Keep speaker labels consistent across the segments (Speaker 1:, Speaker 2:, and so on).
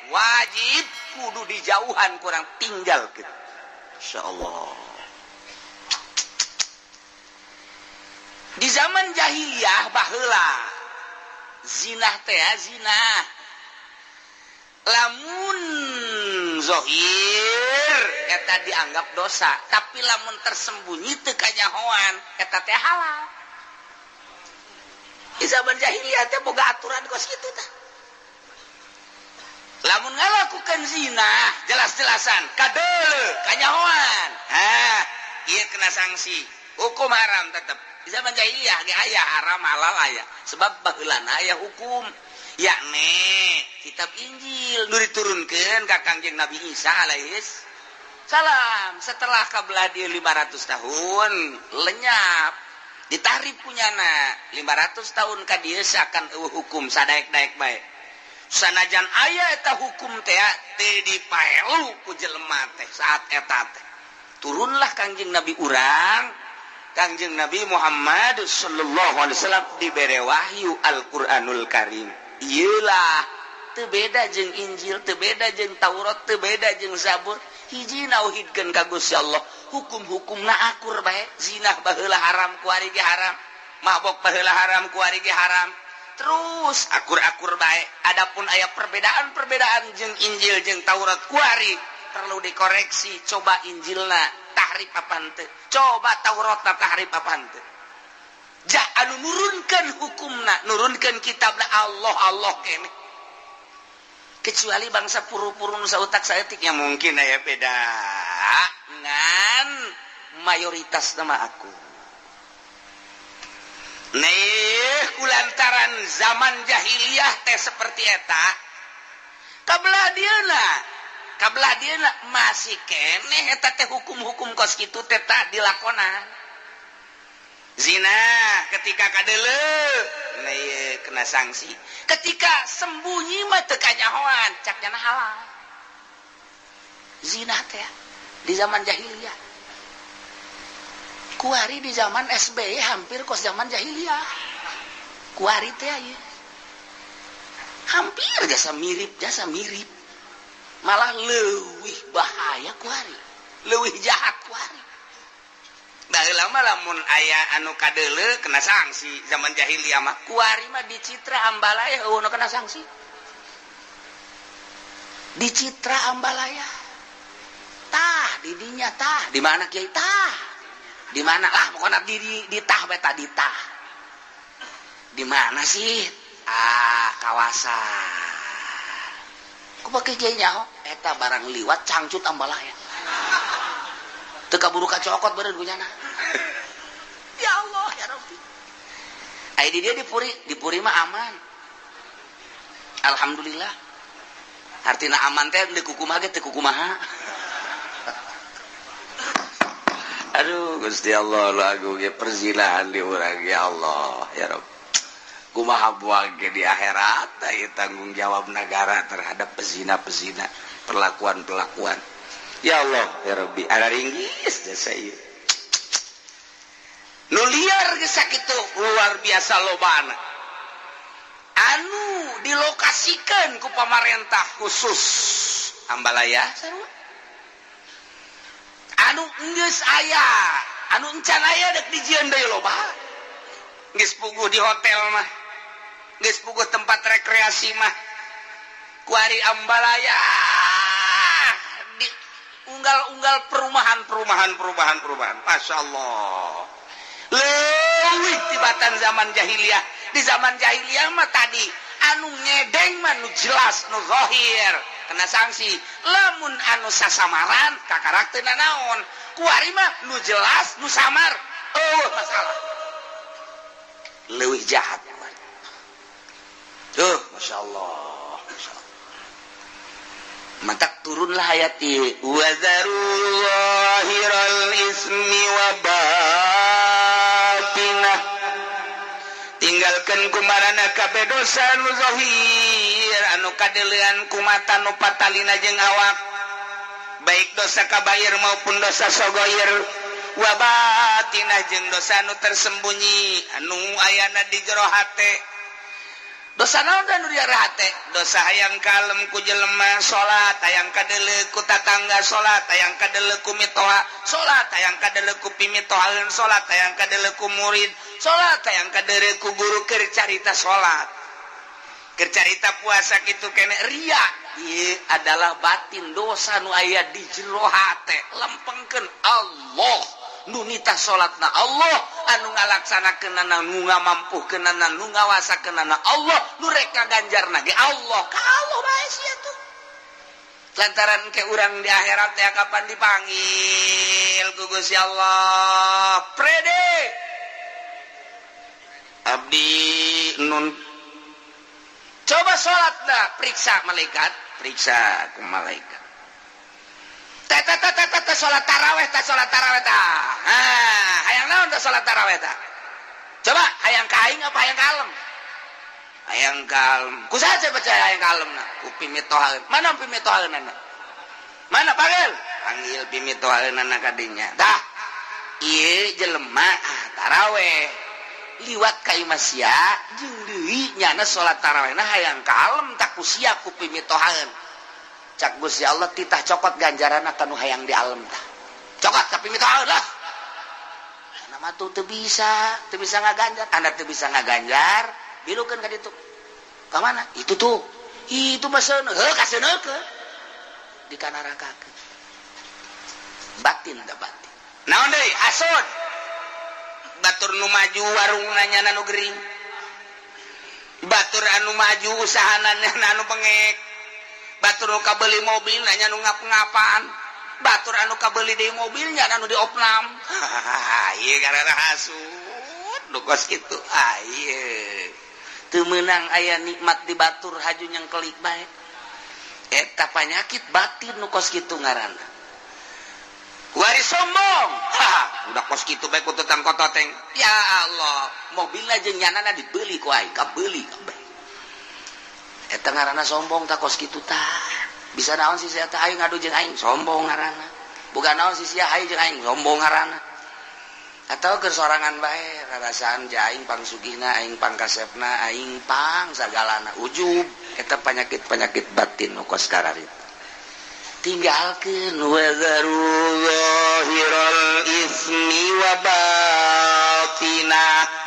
Speaker 1: Wajib kudu dijauhan, kurang tinggal gitu. Insyaallah. Di zaman jahiliyah baheula zinah teh zinah lamun zohir eta dianggap dosa, tapi lamun tersembunyi teu kanyahoan eta teh halal. Di zaman jahiliyah teh boga aturan kos kitu tah. Lamun ngalakukan zina jelas-jelasan kadeuleu kanyahoan, ha ieu kena sanksi hukum haram tetep. Di zaman jahiliyah ge aya haram halal aya, sebab baheulana aya hukum, yakni kitab Injil nu diturunkeun ka Kangjeng Nabi Isa alaihis salam. Setelah kabelah dia 500 tahun lenyap, ditahrif punyana 500 tahun ka dieu seakan eueuh hukum, sadaek-daek bae. Sanajan aya eta hukum teh teu dipaelu ku jelema teh. Saat eta teh turunlah Kangjeng Nabi urang, Kangjeng Nabi Muhammad sallallahu alaihi wasallam, dibere wahyu Al-Qur'anul Karim. Iyalah, teu beda jeung Injil, teu beda jeung Taurat, teu beda jeung Zabur. Hiji, nauhidkeun ka Gusti Allah. Hukum-hukumna akur bae. Zinah baheula haram, kuari ge haram. Mabok baheula haram, kuari ge haram. Terus akur-akur bae. Adapun aya perbedaan-perbedaan jeung Injil jeung Taurat kuari perlu dikoreksi. Coba Injilna tahrif apa henteu, coba Tauratna tahrif apa henteu. Ja anu nurunkeun hukumna, nurunkeun kitabna Allah Allah keneh, kecuali bangsa puru-puru nu sautak saeutik ya mungkin aya beda, ngan mayoritas nama aku nih. Kulantaran zaman jahiliyah teh seperti eta, kabelah dieuna, kabelah dieuna masih keneh eta teh hukum-hukum kos kitu teh tak dilakonan. Zina ketika kadeuleu, nah ieu kena sanksi. Ketika sembunyi mah teu kanyahoan, cak nyana halal zina teh di zaman jahiliyah. Kuari di zaman SBY hampir kos zaman jahiliyah. Kuari teh ieu hampir jasa mirip, jasa mirip, malah leuwih bahaya kuari, leuwih jahat kuari. Baheula mah lamun aya anu kadeuleu kena sanksi zaman jahiliyah mah. Kuari mah di Citra Ambalaya eueuh nu kena sanksi. Di Citra Ambalaya tah di dinya tah di mana, kiai, tah di mana lah pokoknya di tah beta di tah di mana sih, ah, kawasan ku pakai kiai nyaho eta barang liwat cangcut Ambalaya teu kaburu kacokot beureun kunyana. Ya Allah ya Rabbi. Ai di dia di Puri, di Puri mah aman, alhamdulillah. Artina aman teh di kukumaha ge teu kukumaha. Aduh Gusti Allah, lu agung ge perzinahan di urang. Ya Allah ya Rabb, kumaha buang ge di akhirat ieu tanggung jawab negara terhadap pezina-pezina, perlakuan-perlakuan. Ya Allah ya Rabbi, ada ringgis jasa ieu nu liar geus sakitu luar biasa lobana anu dilokasikan ku pamarentah khusus Ambalaya sarua anu geus aya, anu encan aya dek dijieun deui loba. Geus puguh di hotel mah, geus puguh tempat rekreasi mah. Kuari Ambalaya di unggal-unggal perumahan, perumahan, perumahan, perumahan. Masya Allah, leuwih tibatan zaman jahiliyah. Di zaman jahiliyah mah tadi anu ngedeng mah nu jelas, nu zahir kena sanksi. Lamun anu sasamaran kakarak teu nanaon. Kuari mah nu jelas, nu samar oh masalah, leuwih jahat tuh. Masya Allah, Masya Allah. Matak turunlah ayat ieu, wazaru zahiral ismi wa batinah, tinggalkan kumarana kabeh dosa nu zahir anu kadeulean ku mata nu patalina jeung awak, baik dosa kabair maupun dosa sogoir, wa batinah jeung dosa nu tersembunyi anu ayana di jero hate. Dosa naon teh nu diare hate? Dosa hayang kalem ku jelema salat, hayang kadeuleu ku tatangga salat, hayang kadeuleu ku mitoha salat, hayang kadeuleu ku pimitohaeun salat, hayang kadeuleu ku murid salat, hayang kadeuleu ku guru keur carita salat. Keur carita puasa kitu kene ria. Ieu adalah batin dosa nu aya di jero hate. Lempengkeun Allah nu nitah salatna, Allah anu ngalaksanakeunana, nu ngamampuhkeunana, nu ngawasakeunana, Allah nu rek ngaganjarna ge Allah. Ka Allah bae sia tuh. Lantaran ke urang di akhirat teh kapan dipanggil ku Gusti Allah, "Prede abdi nun coba salat dah." Periksa malaikat, periksa ku malaikat. Teh salat taraweh teh, salat taraweh tah. Ah, hayang naon teh salat taraweh tah? Coba, hayang ka aing apa hayang kalem? Hayang kalem. Ku saha percaya hayang kalem na? Ku pimitohaeun. Mana pimitohaeunana? Mana? Panggil, panggil pimitohaeunana kadinya. Tah, ieu jelema, ah, taraweh liwat ka imah sia jeung deui nyana salat tarawehna hayang kalem tak ku sia, ku pimitohaeun. Cak Gusti Allah, titah cokot ganjaran kanu hayang di alam tah, cokot tapi mitohaeun lah. Nama tuh teu bisa, teu bisa ngaganjar. Anda teu bisa ngaganjar, bilukeun ka ditu. Ka mana itu tuh? Itu mah seuneu heuh, kaseuneukeun di kanarakakeun. Batin da batin. Naon deui? Hasud. Batur nu maju warungna, nyana nu gering. Batur anu maju usahana, nyana anu bengek. Batur nu kabeli mobil, nanya nu ngap-ngapan. Batur anu kabeli deui mobilnya, anu diopnam. Ieu karena hasud nu kos kitu. Ah, ieu teu meunang aya nikmat di batur, haju nyengkelik bae. Eta panyakit batin nu kos kitu ngaranna. Wari sombong. Ha, udah kos kitu bae kututang kototeng. Ya Allah, mobilna jeung nyanana dibeli ku aing, kabeli kabeh. Eta ngaranna sombong tak kos kitu tah. Bisa naon sih sia teh, ayo ngadu jeung aing, sombong ngaranna. Bukan naon sih sia, ayo jeung aing, sombong ngaranna. Atau keur sorangan bae, rarasaan ja aing pang sugihna, aing pang kasepna, aing pang sagalana, ujub. Eta penyakit-penyakit batin nu kos kararitu. Tinggalkeun. Wadzaru zahiral ismi wa batinah.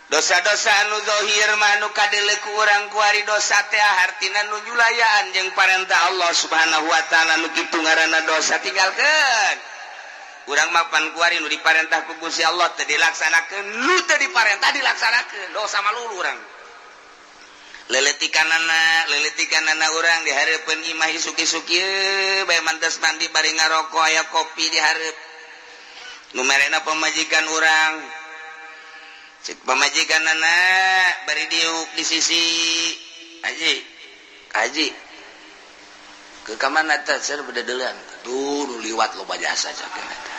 Speaker 1: Dosa-dosa anu zahir mah anu kadeuleu ku urang kuari. Dosa teh hartina nu nyulayaan jeung parentah Allah Subhanahu wa taala, nu kitu ngaranna dosa, tinggalkeun. Urang mah pan kuari nu diparentah ku Gusti Allah teu dilaksanakeun, nu teu diparentah dilaksanakeun, dosa malulu urang. Leletikanana, leletikanana urang di hareupeun imah isuk-isuk ieu bae, mantas mandi bari ngarokok, aya kopi di hareup nu merena pamajikan urang. Cek pamajikan anak bari diuk di sisi, "Haji, haji, ke kamana teh?" "Ser bededeulan tuh, nu liwat loba jasa," cak eta.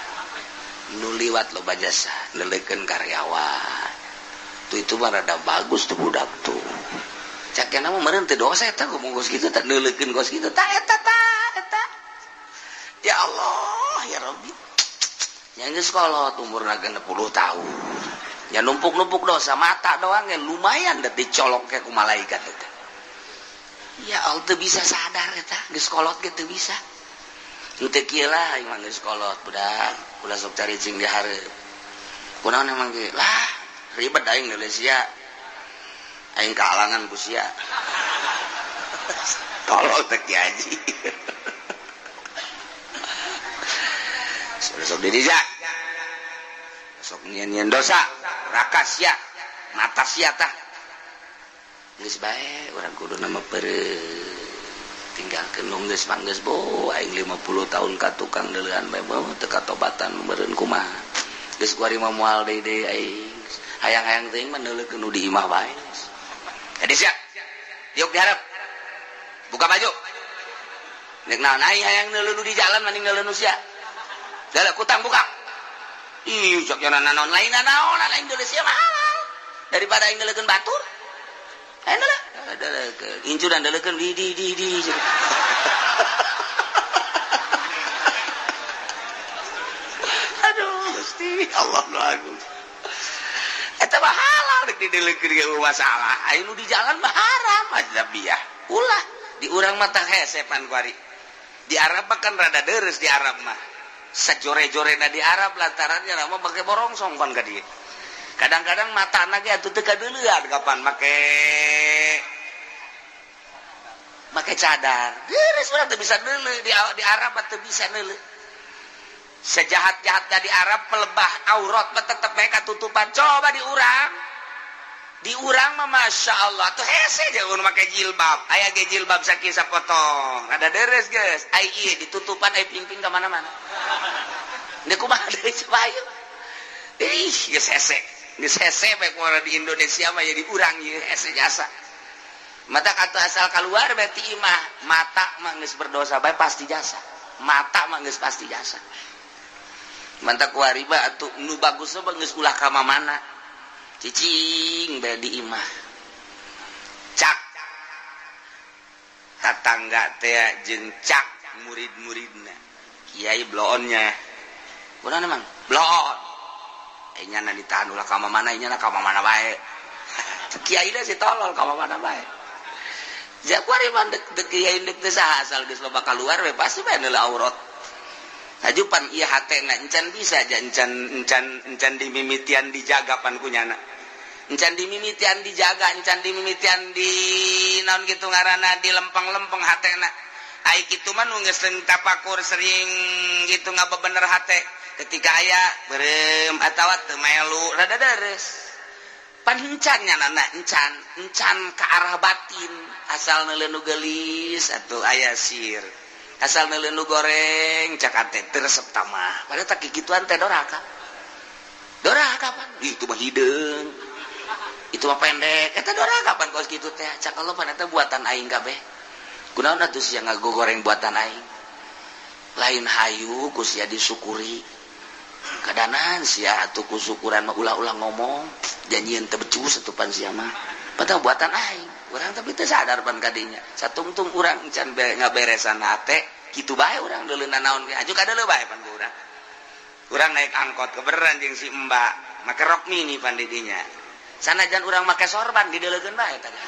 Speaker 1: "Nu liwat loba jasa, neuleukeun karyawan tuh, itu mah rada bagus tuh budak tuh," cak mah. Meureun teu dosa eta ngomong kos kitu tah, neuleukeun kos kitu tah, eta tah, eta. Ya Allah, ya Rabbi, yang geus kolot umurna 60 tahun ya, numpuk-numpuk dosa mata doang ya lumayan dah dicolok ke ku malaikat eta. Ya Allah, teu bisa sadar eta, geus kolot ge teu bisa. Teu kieu lah, emang geus kolot budak, ulah sok caricing di hareup. Kunaon emang ge lah ribet aing deuleu sia, aing kahalangan ku sia. Tolol teh Ki Haji. Sudah sok diri sok nyian-nyian dosa raka sia, mata sia tah. Geus bae, urang kudu nama pere tinggalkeun nu geus mah geus. Bo aing 50 tahun ka tukang deuleuan bae, bo teu katobatan, meureun kumaha. Geus kuari mah moal deui deui aing. Hayang-hayang teuing mah neuleukeun nu di imah bae. Jadi sia diuk diharap, buka baju. Nek naon aing hayang neuleuh nu di jalan mending neuleuh nu sia. Dalah kutang buka. Ih, cok jana naon lain naon lain deuleuh sia mah halal. Daripada aing neuleukeun batur. Aing deuleuh. Deuleukeun. Incu dan deuleukeun di. Aduh, Gusti Allah nu agung. Eta mah halal. Rek didelekeun ge masalah. Aya nu di jalan mah haram ajnabiyah. Ulah di urang mah tah hese pan kuari. Di Arab mah kan rada deres, di Arab mah. Sajore-jorena di Arab lantarannya mah make borongsong pan ka dieu. Kadang-kadang matana ge atuh teu kadeuleuan kapan make make cadar. Deres, urang teu bisa neuleu di Arab mah teu bisa neuleu. Sejahat-jahatnya di Arab pelebah aurat mah tetep mereka tutupan. Coba di urang. Di urang mah masya Allah tuh hese jeung make jilbab. Aya ge jilbab sakieu sapotong. Rada deres geus. Ai ieu ditutupan, ai pingping ka mana-mana. Deuk kumaha deui coba ayo. Ih, geus hese. Geus hese bae kumaha di Indonesia mah, jadi urang ieu hese jasa. Mata kata asal keluar berarti imah mata mah geus berdosa bae pasti jasa. Mata mah geus pasti jasa. Mantap kuari mah atuh nu bagus mah geus ulah ka mana. Cicing bae di imah. Cak tatangga teh jeung cak murid-muridna. Kiai bloonnya. Kunaon emang? Bloon. Eh, nyana ditahan ulah ka mana, nyana ka mana bae. Kiai si tolol ka mana bae. Ja kuari mah dek dek kiai dek teu saha, asal geus loba keluar we pasti bae neuleuh aurat. Hajupan ieu hatena encan bisa aja, encan encan encan dimimitian dijaga pan kunyana. Encan dimimitian dijaga, encan dimimitian di naon gitu ngaranna, di lempeng-lempeng hatena. Ai kitu mah nu geus sering tapakur, sering gitu ngabebener hate. Ketika aya beureum atawa teu melu rada deres. Pan encan nya encan encan ke arah batin, asal neuleuh nu geulis atuh aya sir. Asal neuleuh nu goreng cak teh teu resep tamah. Padahal tak kikituan teh doraka. Doraka pan. Itu mah hideung. Itu mah pendek. Eta doraka pan kos kitu teh. Cak Allah pan eta buatan aing kabeh. Kunaon atuh sia ngagogoreng buatan aing? Lain hayu ku sia disyukuri. Kadanan sia atuh ku syukuran mah ulah-ulah ngomong. Janjian teu becus atuh pan sia mah. Padahal buatan aing. Urang tapi teu sadar pan kadinya. Satungtung urang encan ngaberesan hate, kitu bae urang deuleuna naon ge. Aju kadeuleu bae pan ku urang. Urang naik angkot kebeneran jeung si Mbak, make rok mini pan di dinya. Sanajan urang make sorban dideuleukeun bae tadi.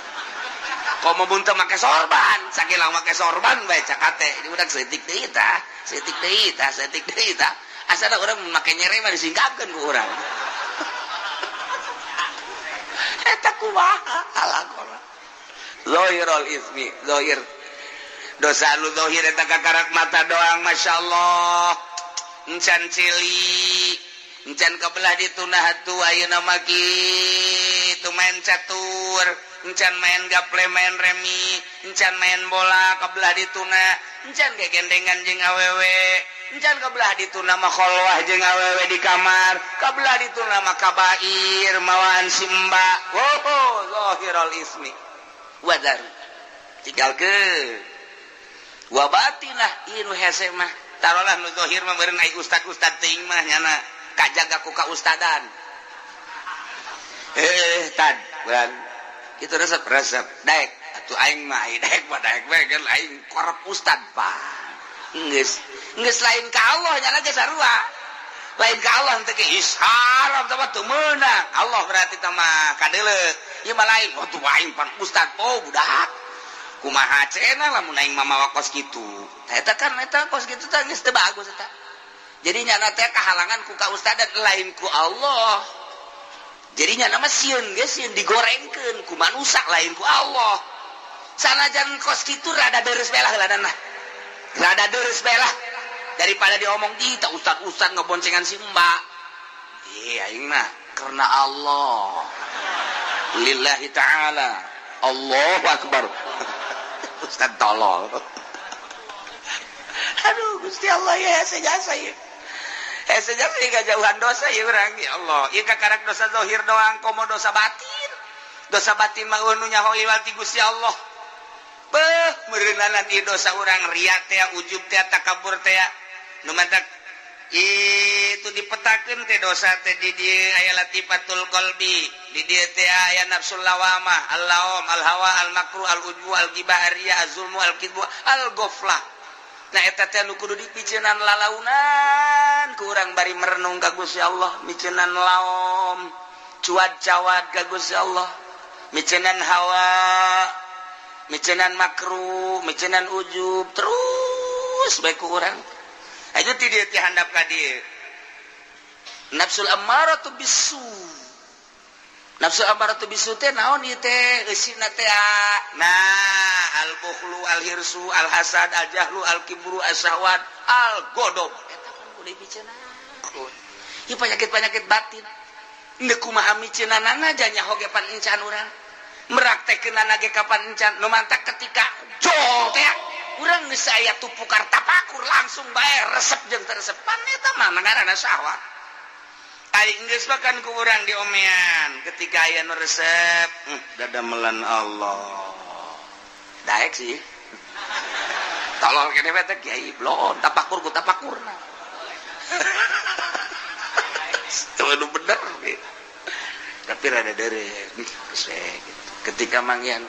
Speaker 1: Komo mun teu make sorban, sakilang make sorban bae cak hate. Di budak seutik deui tah, seutik deui tah, seutik deui tah. Asana urang make nyere mah disingkapkeun ku urang. Eta kumaha alakona. Zahirul ismi, zahir. Dosa lu zahir eta kakarak mata doang, Masya Allah. Encan cili, encan kebelah ditunah atuh ayeuna mah kitu main catur, encan main gaple, main remi, encan main bola kebelah dituna, encan gegendengan jeung awewe, encan kebelah dituna mah kholwah jeung awewe di kamar, kebelah dituna mah kabair mawaan si mbak. Oh, zahirul ismi. Wadar. Tinggalkeun. Wa batinah ieu nu hese mah. Tarolah nu zahir mah meureun ai ustad-ustad teuing mah nyana kajaga ku kaustadan. Eh, tad, bukan. Itu resep resep. Daek atuh aing mah, ai daek mah daek we kan aing korep ustad, Pak. Geus geus lain ka Allah nyana ge sarua. Lain ka Allah teh ge haram teh mah teu meunang. Allah berarti teh mah kadeuleu. Ieu mah lain, oh tuh aing pan ustad, oh budak. Kumaha cenah lamun aing mah mawa kos kitu. Tah eta kan eta kos kitu teh geus teu bagus eta. Jadi nyana teh kahalangan ku kaustadan lain ku Allah. Jadi nyana mah sieun ge sieun digorengkeun ku manusia lain ku Allah. Sanajan kos kitu rada deres belah heula nah. Rada deres belah daripada diomong di tak ustad-ustad ngeboncengan si mbak. Iya aing mah karena Allah. Lillahi ta'ala. Allahu akbar. Ustad tolol. Aduh Gusti Allah ya sejasa ya. Hese jasa ya jauhan dosa ya urang ya Allah. Ieu kakarak dosa zahir doang komo dosa batin. Dosa batin mah nu nyaho iwal ti Gusti Allah. Beuh meureunanan ieu dosa urang ria teh, ujub teh, takabur teh. Nu mantak itu dipetakeun teh dosa teh di dieu aya latifatul qalbi, di dieu teh aya nafsul lawamah, al-laum, al-hawa, al-makru, al-ujbu, al-ghibah, ar-riya, az-zulmu, al-kidbu, al-ghaflah. Nah eta teh nu kudu dipiceunan lalaunan ku urang bari merenung ka Gusti Allah, miceunan laom. Cuad cawad ka Gusti Allah, miceunan hawa, miceunan makruh, miceunan ujub terus bae ku urang. Ayo ti dieu, ti handap ka dieu, nafsul ammaratu bisu. Nafsu ammaratu bisu teh naon ieu teh eusina teh? Nah, al bukhlu, al hirsu, al hasad, al jahlu, al kibru, al syahwat, al godob. Eta kan kudu dimiceunaan. Ieu penyakit-penyakit batin. Ndek kumaha miceunanana nyaho ge pan encan, urang meraktekeunana ge kapan encan. Nu mantak ketika jol teh urang geus aya tupukar tapakur, langsung bae resep jeung teu resep, pan eta mah ngaranna syahwat. Ari geus makan ku urang diomean ketika aya nu resep, dadamelan Allah daek sih, tolol kene teh kiai blon tapakur ku tapakurna. Itu bener gitu. Tapi rada dere gitu. Ketika manggihan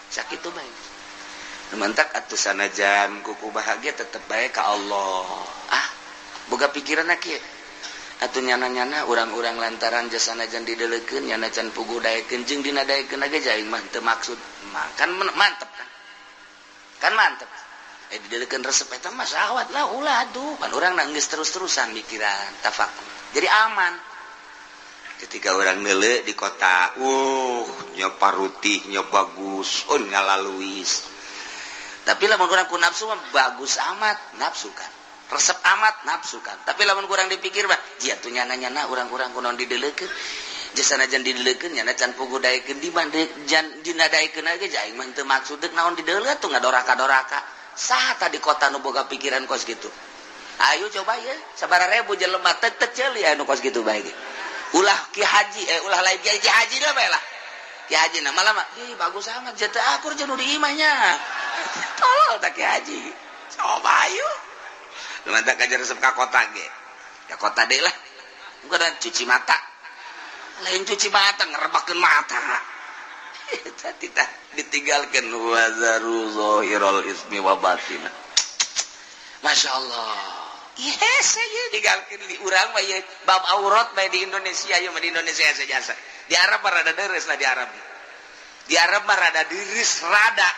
Speaker 1: sakit tuh baik mantak atuh, sanajan kuku bahagia tetep baik ke Allah. Ah, boga pikiran kieu atuh, nyana-nyana urang-urang lantaran jasanajan didelekeun, nyana can puguh daekeun jeung dina daekeun ge aing mah teu maksud makan. Mantep kan? Kan mantep. Eh, didelekeun resep, eta mah syahwat lah. Ulah atuh, pan urang nangis terus-terusan mikiran tafakur, jadi aman. Ketika orang nele di kota, nya parutihnya bagus, oh, ngalaluis. Tapi lamun kurang ku nafsu mah bagus amat, nafsu kan resep amat, nafsu kan. Tapi lamun kurang dipikir mah jia tuh nyana-nyana urang-urang kunaon didelekeun, jasanajan didelekeun, nyana can puguh daekeun, di jan dina daekeun ge aing mah teu maksud, deuk naon dideuleut tuh ngadoraka-doraka. Saha tadi kota nu boga pikiran kos gitu? Ayo coba ya, sabaraha ribu jelema teu teu ceuli anu kos gitu bae. Ulah ki haji, eh, ulah lain ki haji lah bae lah. Ki haji nah malah mah ih bagus amat, jatuh akur jeung nu di imahnya. Tolol tak ki haji. Coba ayo. Mantap kajar resep ka kota ge. Ka kota deui lah. Bukan cuci mata. Lain cuci mata, ngerebakeun mata. Tidak ditinggalkan wazaru zahirul ismi wa batina. Masya Allah. Yes, saya tinggalkan di urang mah ieu bab aurat bae di Indonesia, ieu mah di Indonesia saja. Di Arab mah rada deres lah di Arab. Di Arab mah rada deres rada.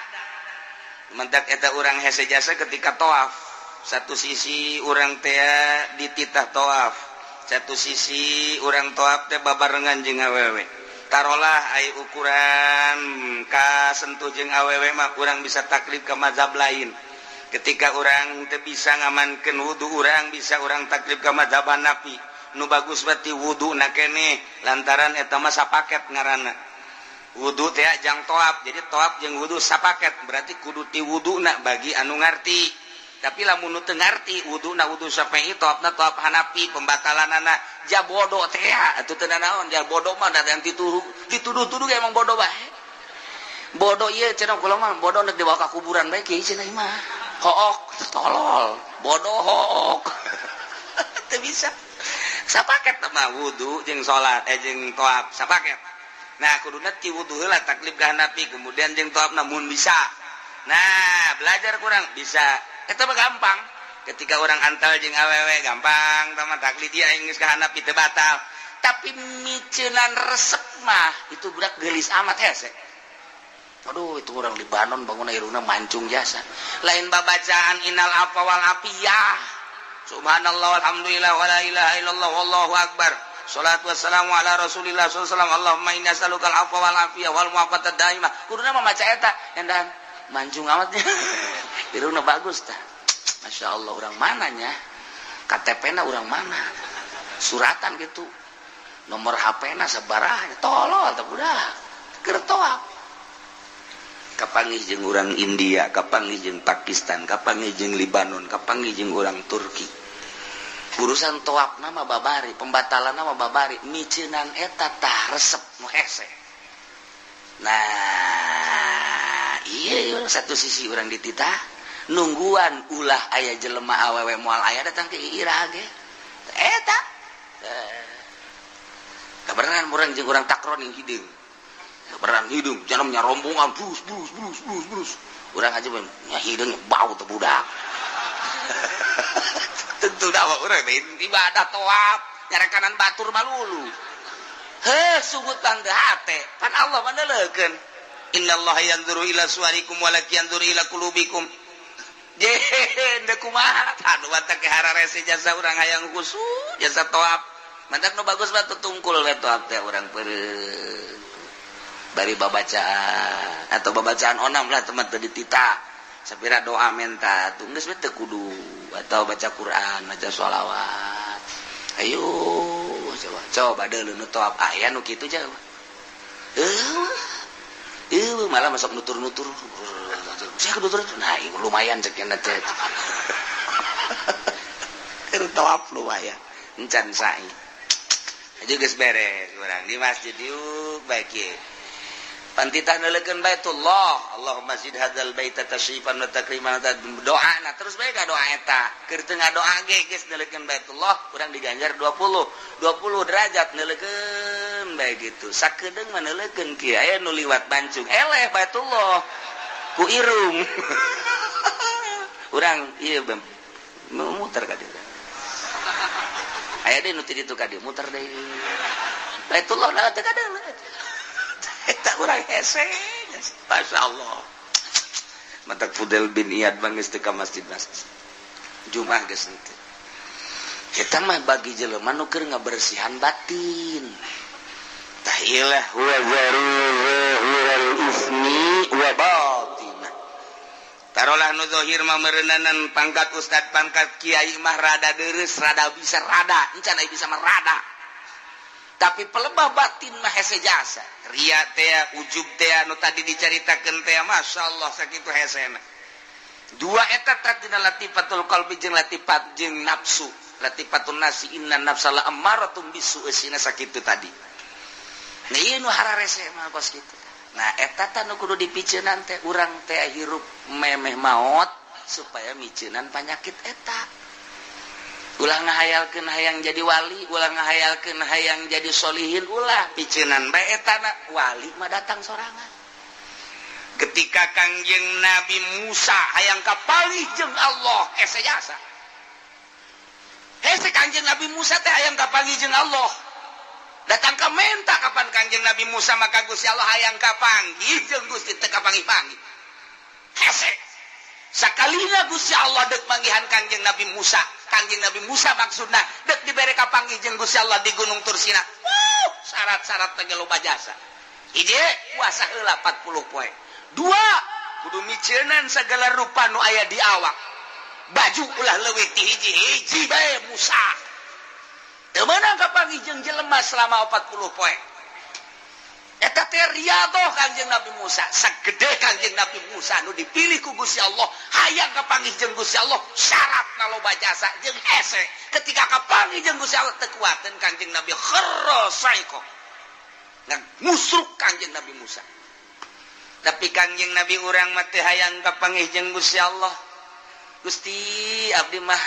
Speaker 1: Mentak eta urang hese jasa ketika toaf. Satu sisi urang teh dititah toaf. Satu sisi urang toaf teh babarengan jeung awewe. Tarolah ai ukuran kasentuh jeung awewe mah urang bisa taklid ke mazhab lain. Ketika orang teu bisa ngamankeun wudu, urang bisa urang taklid ke mazhab Hanafi. Nu bagus berarti wudu na keneh, lantaran eta mah sapaket ngaranna. Wudu teh jang toaf, jadi toaf jeung wudu sapaket, berarti kudu ti wuduna bagi anu ngarti. Tapi lamun nu teu ngarti, wuduna wudu Syafi'i, toafna toaf Hanafi, pembatalanana ja bodoh teh atuh teu naon. Ja bodoh mah da dituduh dituduh-tuduh emang bodoh bae. Bodoh ieu cenah kula mah, bodoh nek dibawa ka kuburan bae kieu cenah mah. Hook, tolol, bodoh hook. Teu bisa. Sapaket mah wudu jeung salat, eh, jeung toaf sapaket. Nah, kuduna ti wudu heula taklid ka Hanafi, kemudian jeung toaf namun bisa. Nah, belajar kurang bisa. Eta mah gampang. Ketika orang antal jeung awewe gampang, tama taklid ieu aing geus ka Hanafi teu batal. Tapi miceunan resep mah itu budak gelis amat hese. Aduh, itu orang Libanon bangun irungna mancung jasa. Lain babacaan innal afwa wal afiyah. Subhanallah, alhamdulillah, wala ilaha illallah, wallahu akbar. Salatu wassalamu ala Rasulillah sallallahu alaihi wasallam. Allahumma inni as'aluka al-afwa wal afiyah wal mu'afata daimah. Kuduna mah maca eta, endan mancung amatnya. Irungna bagus tah. Masya Allah, orang mananya? KTP na orang mana? Suratan gitu. Nomor HP na sabaraha? Tolol tah budak. Keur toaf. Kapanggih jeung urang India, kapanggih jeung Pakistan, kapanggih jeung Libanon, kapanggih jeung urang Turki. Urusan toaf nama babari, pembatalan nama babari, miceunan eta tah resep nu hese. Nah, iya satu sisi orang dititah nungguan ulah aya jelema awewe, moal aya datang ke ira ge. Eta. Kabeneran urang jeung urang takron yang hideung. Kabeneran hideung, jangan nyarombongan brus brus brus brus brus. Urang aja nya hideung bau teh budak. Tentu dah urang ibadah toaf nyarekanan batur malulu. Heh, sungut tanda hate pan Allah mah neuleukeun. Innallaha yanzuru ila suwarikum walakin yanzuru ila qulubikum. Je deuk kumaha? Aduh, batak ke hararese jasa urang hayang khusyuk jasa toap. Mantak nu bagus mah tungkul we toap teh, urang peureum bari babacaan atau babacaan onam lah, teman teu ditita sapira doa menta tuh geus teu kudu, atau baca Quran, baca sholawat. Ayo coba coba deuleu nu toap, aya nu kitu coba. Eh, malah masuk nutur-nutur saya nutur. Nah, lumayan cek teh keur tawaf, lumayan encan sa'i aja. Geus beres urang di masjid yuk, baik ye pantitah neuleukeun Baitullah. Allahumma zid hadzal baita tasyrifan wa takriman, doa. Nah, terus bae doa eta keur teu ngadoa ge geus neuleukeun Baitullah, urang diganjar 20 20 derajat neuleukeun bae gitu. Sakedeung mah neuleukeun kieu, aya nu liwat bancung eleh Baitullah ku irung urang ieu muter ka dieu. Aya deui nu ti ditu ka dieu, muter deui Baitullah. Nah, teu kadang eta urang hese. Masya Allah, matak Fudel bin Iyad mah geus teu ka masjid-masjid Jumat, geus henteu. Eta mah bagi jelema nu keur ngabersihan batin. Tah ilah wa zaru ismi wa batinah. Tarolah nu zahir mah meureunanan pangkat ustad, pangkat kiai mah rada deres, rada bisa, rada encan aya bisa mah rada, tapi pelebah batin mah hese jasa ria teh, ujub teh nu tadi dicaritakeun teh. Masya Allah, sakitu hesena dua eta tadina, latifatul qalbi jeung latifat jeung nafsu, latifatun nafsi. Inna nafsa la ammaratum bisu, eusina sakitu tadi. Nah, ieu nu hararese mah kos kitu. Nah, eta tah nu kudu dipiceunan teh, urang teh hirup memeh maot supaya miceunan panyakit eta. Ulah ngahayalkeun hayang jadi wali, ulah ngahayalkeun hayang jadi solihin, ulah, piceunan bae eta na. Wali mah datang sorangan. Ketika Kangjeng Nabi Musa hayang kapanggih jeung Allah, hese jasa hese. Kangjeng Nabi Musa teh hayang kapanggih jeung Allah, datang ke menta kapan Kangjeng Nabi Musa, maka Gusti Allah hayang kapanggih jeung Gusti, teu kapanggih-panggih, hese. Sakalina Gusti Allah dek manggihan Kangjeng Nabi Musa, Kangjeng Nabi Musa maksudna dek dibere kapanggih jeung Gusti Allah di Gunung Tursina. Wuh, syarat-syarat teh loba jasa. Hiji, puasa heula 40 poe. Dua, kudu miceunan segala rupa nu aya di awak, baju ulah leuwih ti hiji. Hiji bae Musa teu meunang kapanggih jeung jelema selama 40 poe. Eta teh riyadhah Kangjeng Nabi Musa. Sagede Kangjeng Nabi Musa nu dipilih ku Gusti Allah hayang kapanggih jeung Gusti Allah, syaratna loba jasa jeung hese. Ketika kapanggih jeung Gusti Allah, teu kuateun Kangjeng Nabi, kharra saiqo, musruk Kangjeng Nabi Musa. Tapi Kangjeng Nabi urang mah teu hayang kapanggih jeung Gusti Allah. Gusti, abdi mah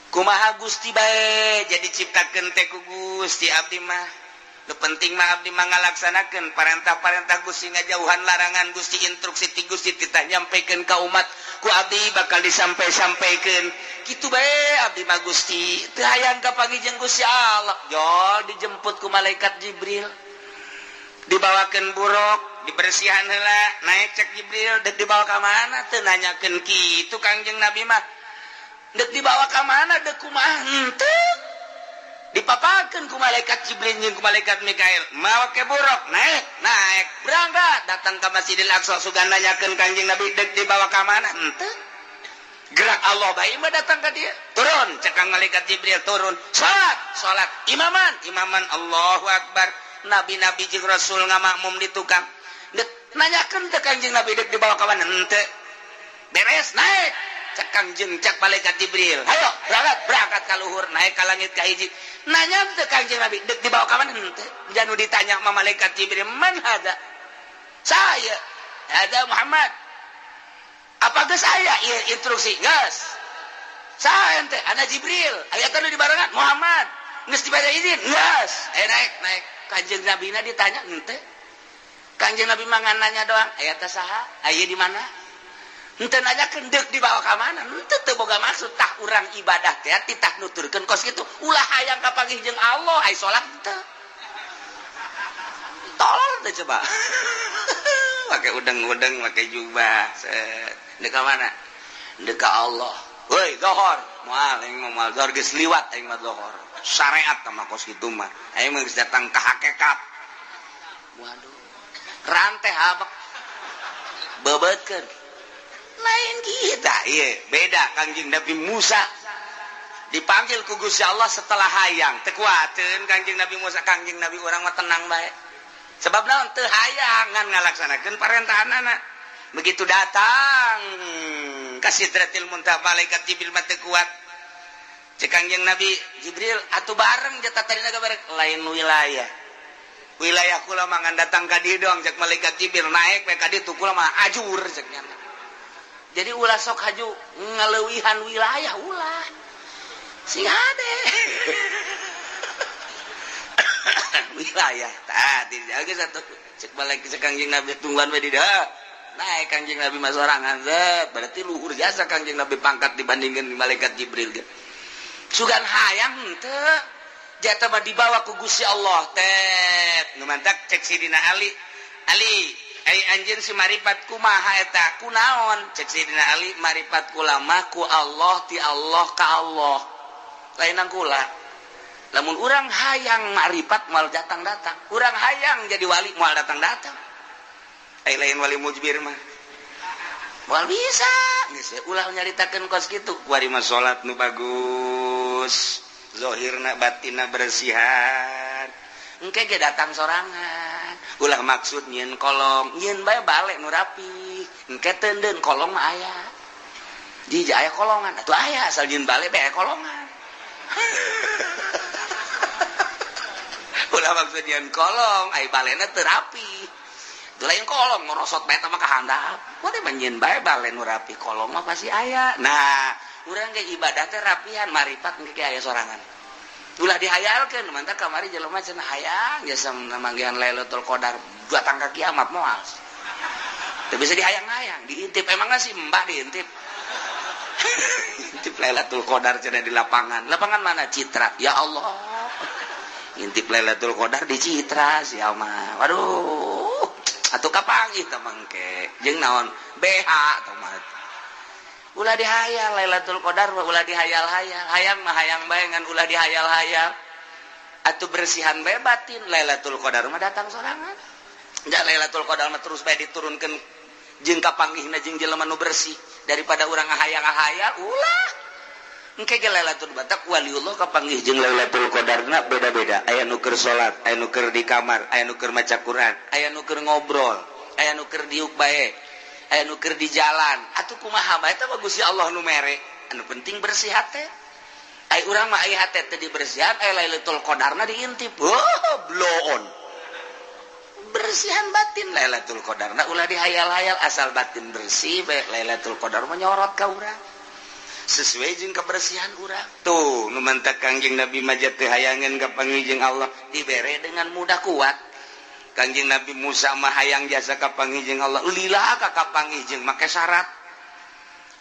Speaker 1: kumaha Gusti bae, jadi ciptakeun teh ku Gusti. Abdi mah nu penting mah abdi mah ngalaksanakeun parentah-parentah Gusti, ngajauhan larangan Gusti, instruksi ti Gusti titah nyampaikan ka umat, ku abdi bakal disampai-sampaikan. Kitu bae abdi mah Gusti, teu hayang kapanggih jeung Gusti Allah. Jol dijemput ku malaikat Jibril, dibawakeun buruk, dibersihan heula, naik. Cek Jibril, dek dibawa ka mana? Teu nanyakeun kitu Kangjeng Nabi mah. Dek dibawa ka mana, dek kumaha, henteu. Dipapakeun ku malaikat Jibril jeung ku malaikat Mikail, mawa ke buruk, naik, naik, berangkat, datang ke Masjidil Aqsa. Sugan nanyakeun Kangjeng Nabi dek dibawa ka mana, henteu. Gerak Allah bae mah datang ka dia. Turun, cek kang malaikat Jibril, turun, salat, salat, imaman, imaman, Allahu Akbar. Nabi-nabi jeung rasul ngamakmum di tukang. Dek nanyakeun teh Kangjeng Nabi dek dibawa ka mana, henteu. Beres, naik. Cek Kangjeng, cek malaikat Jibril, hayo berangkat, berangkat ka luhur, naik ka langit ka hiji. Nanya teh Kangjeng Nabi dek dibawa ka mana, henteu. Janu ditanya sama malaikat Jibril, man hada? Saya ada Muhammad. Apa geus aya ieu instruksi? Geus. Saya ente ana Jibril, aya teh di barengan Muhammad. Geus dibaca izin? Geus. Eh, naik, naik. Kanjeng Nabi na ditanya henteu. Kanjeng Nabi mah nanya doang, aya teh saha? Aya di mana? Henteu nanyakeun deuk dibawa ka mana? Henteu, teu boga maksud. Tah, urang ibadah teh titah nuturkeun kos kitu. Ulah hayang kapanggih jeung Allah, ai salat henteu. Tolol teh coba. Pakai udeng-udeng, pakai jubah. Set. Deuk ka mana? Deuk ka Allah. Woi, zohor. Moal aing mah moal zohor geus liwat aing mah zohor. Syariat mah kos kitu mah. Aing mah geus datang ka hakikat. Waduh. Rantai habek. Bebeutkeun. Lain kita, ieu beda Kangjeng Nabi Musa. Dipanggil ku Gusti Allah setelah hayang. Teu kuateun Kangjeng Nabi Musa, Kangjeng Nabi urang mah tenang bae. Sebab naon teu hayangan ngalaksanakeun parentahanana. Begitu datang ka Sidratil Muntaha malaikat Jibril mah teu kuat. Cek Kangjeng Nabi Jibril atuh bareng jatah tadina bareng lain wilayah. Wilayah kula mah ngan datang ka dieu doang cek malaikat Jibril naek we ka ditu kula mah ajur cek nya. Jadi ulah sok haju ngaleuwihan wilayah ulah. Sing hade. Wilayah tah dijaga satu cek balik cek Kangjeng Nabi tungguan we di dieu. Naik Kangjeng Nabi mah sorangan zet berarti luhur jasa Kangjeng Nabi pangkat dibandingkeun malaikat Jibril ge. Sugan hayang henteu jatah mah dibawa ku Gusti Allah teh. Nu mantak cek Sidina Ali. Ali ai anjeun si maripat kumaha eta kunaon cek Sidina Ali maripat kula mah ku Allah ti Allah ka Allah. Lainan kula. Lamun urang hayang maripat moal datang-datang, urang hayang jadi wali moal datang-datang. Ai lain wali mujbir mah. Moal bisa. Geus ulah nyaritakeun kos kitu. Kuari mah salat nu bagus, zahirna batinna bersihan. Engke ge datang sorangan. Ulah maksud nyieun kolong, nyieun bae balik nu rapi. Engke teundeun kolong mah aya. Jija aya kolongan, atuh aya asal nyieun balik bae kolongan. Ulah maksud nyieun kolong, ai balena teu rapi. Teu lain kolong ngorosot bae teh mah ka handap. Kuari mah nyieun bae bale nu rapi, kolong mah pasti aya. Nah, urang ge ibadah teh rapihan, maripat engke ge aya sorangan. Ulah dihayalkeun, mantap kamari jelema cenah hayang jasa manggihan Lailatul Qadar datang ka kiamat moal. Teu bisa dihayang-hayang, diintip emangna si Mbah diintip. Intip Lailatul Qadar cenah di lapangan. Lapangan mana? Citra. Ya Allah. Intip Lailatul Qadar di Citra sia mah. Waduh. Atuh kapanggih teh mangke. Jeung naon? BH teh mah. Ulah dihayal Lailatul Qadar ulah dihayal-hayal. Hayang mah hayang bae ngan ulah dihayal-hayal. Atuh bersihan bae batin Lailatul Qadar mah datang sorangan. Ja Lailatul Qadar mah terus bae diturunkeun jeung kapanggihna jeung jelema nu bersih daripada urang ngahayang-ngahayal ulah. Engke ge Lailatul Batak waliullah kapanggih jeung Lailatul Qadarna beda-beda. Aya nu keur salat, aya nu keur di kamar, aya nu keur maca Quran, aya nu keur ngobrol, aya nu keur diuk bae. Aya nu keur di jalan. Atuh kumaha bae eta mah Gusti Allah nu mere. Anu penting bersih hate. Ai urang mah ai hate teh dibersihan, ai Lailatul Qadarna diintip. Oh, bloon. Bersihan batin Lailatul Qadarna ulah dihayal-hayal asal batin bersih bae Lailatul Qadar mah nyorot ka urang. Sesuai jeung kebersihan urang. Tuh nu mantak Kangjeng Nabi mah teu hayangeun ka panggih jeung Allah dibere dengan mudah kuat. Kangjeng Nabi Musa mah hayang jasa ka panggih jeung Allah lila ka kapanggih jeung make syarat.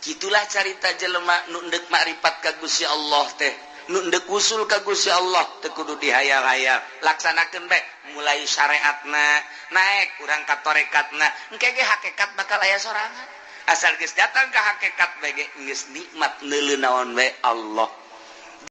Speaker 1: Kitulah carita jelema nu endek makrifat ka Gusti Allah teh, nu endek usul ka Gusti Allah teu kudu dihayal-hayal. Laksanakeun bae mulai syariatna, naek urang ka tarekatna, engke ge hakikat bakal aya sorangan. Asal geus datang ka hakikat bae ge geus nikmat neuleuh naon bae Allah.